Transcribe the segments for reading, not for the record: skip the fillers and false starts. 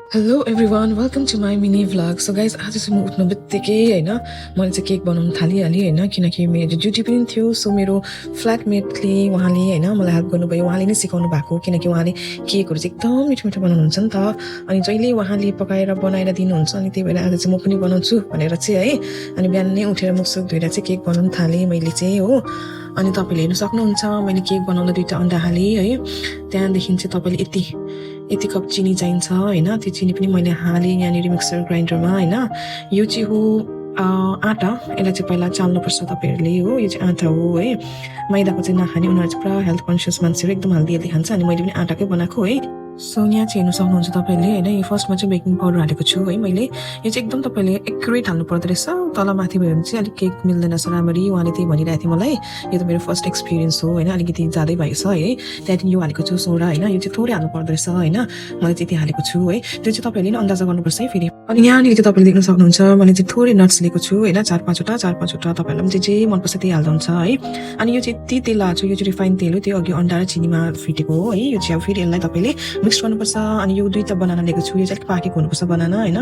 hello everyone welcome to my mini vlog so guys आज चाहिँ म उठ्नु बित्तिकै होइन मैले चाहिँ केक बनाउनु थालिहालेँ होइन किनकि मेरो ड्युटी पनि थियो सो मेरो फ्ल्याटमेटले उहाँले होइन मलाई हेल्प गर्नुभयो उहाँले नै सिकाउनु भएको किनकि उहाँले केकहरू चाहिँ एकदम मिठो मिठो बनाउनुहुन्छ नि त अनि जहिले उहाँले पकाएर बनाएर दिनुहुन्छ अनि त्यही भएर आज चाहिँ म पनि बनाउँछु भनेर चाहिँ है अनि बिहान नै उठेर मुखसुख धोएर चाहिँ केक बनाउनु थालेँ मैले चाहिँ हो अनि तपाईँले हेर्नु सक्नुहुन्छ मैले केक बनाउँदा 2टा अन्डा हालेँ है त्यहाँदेखि चाहिँ तपाईँले यति कप चिनी चाहिन्छ होइन त्यो चिनी पनि मैले हालेँ यहाँनिर मिक्सर ग्राइन्डरमा होइन यो चाहिँ हो आँटा यसलाई चाहिँ पहिला चाल्नुपर्छ तपाईँहरूले हो यो चाहिँ आँटा हो है मैदाको चाहिँ नखाने उनीहरू चाहिँ पुरा हेल्थ कन्सियस मान्छेहरू एकदम हेल्दी खान्छ अनि मैले पनि आँटाकै बनाएको है सो यहाँ चाहिँ हेर्नु सक्नुहुन्छ तपाईँले होइन यो फर्स्टमा चाहिँ बेकिङ पाउडर हालेको छु है मैले यो चाहिँ एकदम तपाईँले एक्युरेट हाल्नु पर्दो रहेछ तल माथि भयो भने चाहिँ अलिक केक मिल्दैन रहेछ राम्ररी उहाँले त्यही भनिरहेको थियो मलाई यो त मेरो फर्स्ट एक्सपिरियन्स हो होइन अलिकति ज्यादै भएछ है त्यहाँदेखि यो हालेको छु सोडा होइन यो चाहिँ थोरै हाल्नु पर्दो रहेछ होइन मैले चाहिँ त्यति हालेको छु है त्यो चाहिँ तपाईँले नै अन्दाजा गर्नुपर्छ है फेरि अनि यहाँनिर चाहिँ तपाईँले देख्न सक्नुहुन्छ मैले चाहिँ थोरै नट्स लिएको छु होइन 4-5वटा तपाईँहरूलाई पनि जे मनपर्छ त्यही हाल्दा हुन्छ है अनि यो चाहिँ यति तेल हाल्छु यो चाहिँ रिफाइन तेल हो त्यो अघि अन्डा र चिनीमा फिटेको हो है यो चाहिँ अब फेरि यसलाई तपाईँले मिक्स गर्नुपर्छ अनि यो 2टा बनाना लिएको छु यो चाहिँ अलिक पाकेको हुनुपर्छ बनाना होइन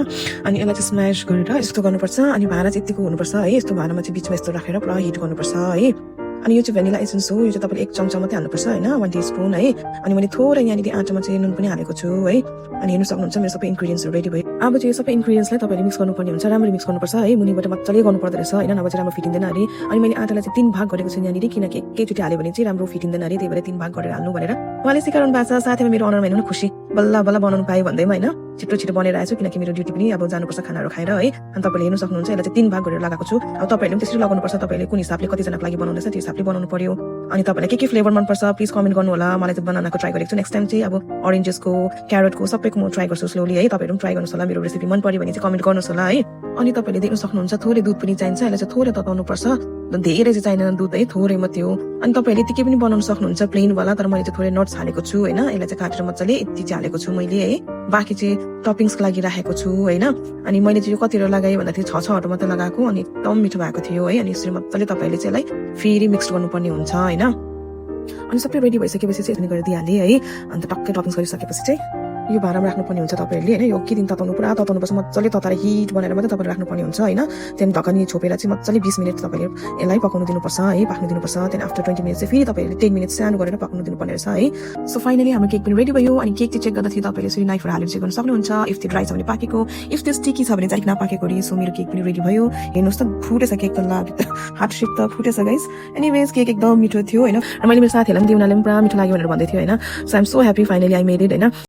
अनि यसलाई चाहिँ स्म्यास गरेर यस्तो गर्नुपर्छ अनि भाँडा चाहिँ यतिको हुनुपर्छ है यस्तो भाँडामा चाहिँ बिचमा यस्तो राखेर पुरा हिट गर्नुपर्छ है अनि यो चाहिँ भेनिला एसेन्स हो यो चाहिँ तपाईँले 1 चम्चा मात्रै हाल्नुपर्छ होइन 1 टीस्पुन है अनि मैले थोरै यहाँनिर आँटामा चाहिँ नुन पनि हालेको छु है अनि हेर्नु सक्नुहुन्छ मेरो सबै इन्ग्रिडियन्ट्सहरू रेडी भयो अब चाहिँ यो सबै इन्ग्रिडियन्ट्सलाई तपाईँले मिक्स गर्नुपर्ने हुन्छ राम्ररी मिक्स गर्नुपर्छ है मुनिबाट मजाले गर्नु पर्दो रहेछ होइन नभए चाहिँ राम्रो फिटिँदैन अरे अनि मैले आँटालाई चाहिँ 3 भाग गरेको छु यहाँनिर किनकि एकैचोटि हाल्यो भने चाहिँ राम्रो फिटिँदैन अरे त्यही भएर 3 भाग गरेर हाल्नु भनेर उहाँले सिकाउनु भएको छ साथैमा मेरो अनुहारमा हेर्नु खुसी बल्ल बल्ल बनाउनु पाएँ भन्दैमा होइन छिटो बनाएर आएछु किनकि मेरो ड्युटी पनि अब जानुपर्छ खानाहरू खाएर है अनि तपाईँले हेर्नु सक्नुहुन्छ यसलाई चाहिँ 3 भाग गरेर लगाएको छु अब तपाईँहरूले पनि त्यसरी लगाउनुपर्छ तपाईँले कुन हिसाबले कतिजनाको लागि बनाउनुहुन्छ त्यो हिसाबले बनाउनु पर्यो अनि तपाईँलाई के फ्लेभर मनपर्छ प्लिज कमेन्ट गर्नु होला मलाई चाहिँ बनानाको ट्राई गरेको छु नेक्स्ट टाइम चाहिँ अब अरेन्जेसको क्यारेटको सबैको म ट्राई गर्छु स्लोली है तपाईँहरू पनि ट्राई गर्नुहोस् होला मेरो रेसिपी मन पर्यो भने चाहिँ कमेन्ट गर्नुहोस् होला है अनि तपाईँले देख्न सक्नुहुन्छ थोरै दुध पनि चाहिन्छ यसलाई चाहिँ थोरै तताउनुपर्छ धेरै चाहिँ चाहिँदैन दुध है थोरै मात्रै हो अनि तपाईँहरूले यतिकै पनि बनाउन सक्नुहुन्छ प्लेन वाला तर मैले चाहिँ थोरै नट्स हालेको छु होइन यसलाई चाहिँ काटेर मजाले यति चाहिँ हालेको छु मैले है बाँकी चाहिँ टपिङ्सको लागि राखेको छु होइन अनि मैले चाहिँ यो कतिवटा लगाएँ भन्दाखेरि 6-6वटा मात्रै लगाएको अनि एकदम मिठो भएको थियो है अनि यसरी मजाले तपाईँले चाहिँ यसलाई फेरि मिक्स गर्नुपर्ने हुन्छ होइन अनि सबै रेडी भइसकेपछि चाहिँ यसरी गरेर दिइहालेँ है अन्त टक्कै टपिङ्स गरिसकेपछि चाहिँ यो भाँडामा राख्नुपर्ने हुन्छ तपाईँहरूले होइन यो दिन तताउनु पुरा तताउनुपर्छ मजाले तताएर हिट बनाएर मात्रै तपाईँले राख्नुपर्ने हुन्छ होइन त्यहाँदेखि ढकनी छोपेर चाहिँ मजाले 20 मिनट तपाईँले यसलाई पकाउनु दिनुपर्छ है पाक्नु दिनुपर्छ त्यहाँदेखि आफ्टर 20 मिनट चाहिँ फेरि तपाईँहरूले 10 मिनट सानो गरेर पकाउनु दिनुपर्ने रहेछ है सो फाइनली हाम्रो केक पनि रेडी भयो अनि केक चाहिँ चेक गर्दाखेरि तपाईँले यसरी नाइफहरू हालेर चेक गर्न सक्नुहुन्छ इफ त्यो ड्राई छ भने पाकेको इफ त्यो स्टिकी छ भने चाहिँ अलिक नपाकेको रे सो मेरो केक पनि रेडी भयो हेर्नुहोस् त फुटेछ केक त हार्ट सेप त फुटेछ गाइस एनीवेज केक एकदम मिठो थियो होइन र मैले मेरो साथीहरूलाई पनि दिउनाले पनि पुरा मिठो लाग्यो भनेर भन्दै थियो होइन so I'm so happy finally I made it होइन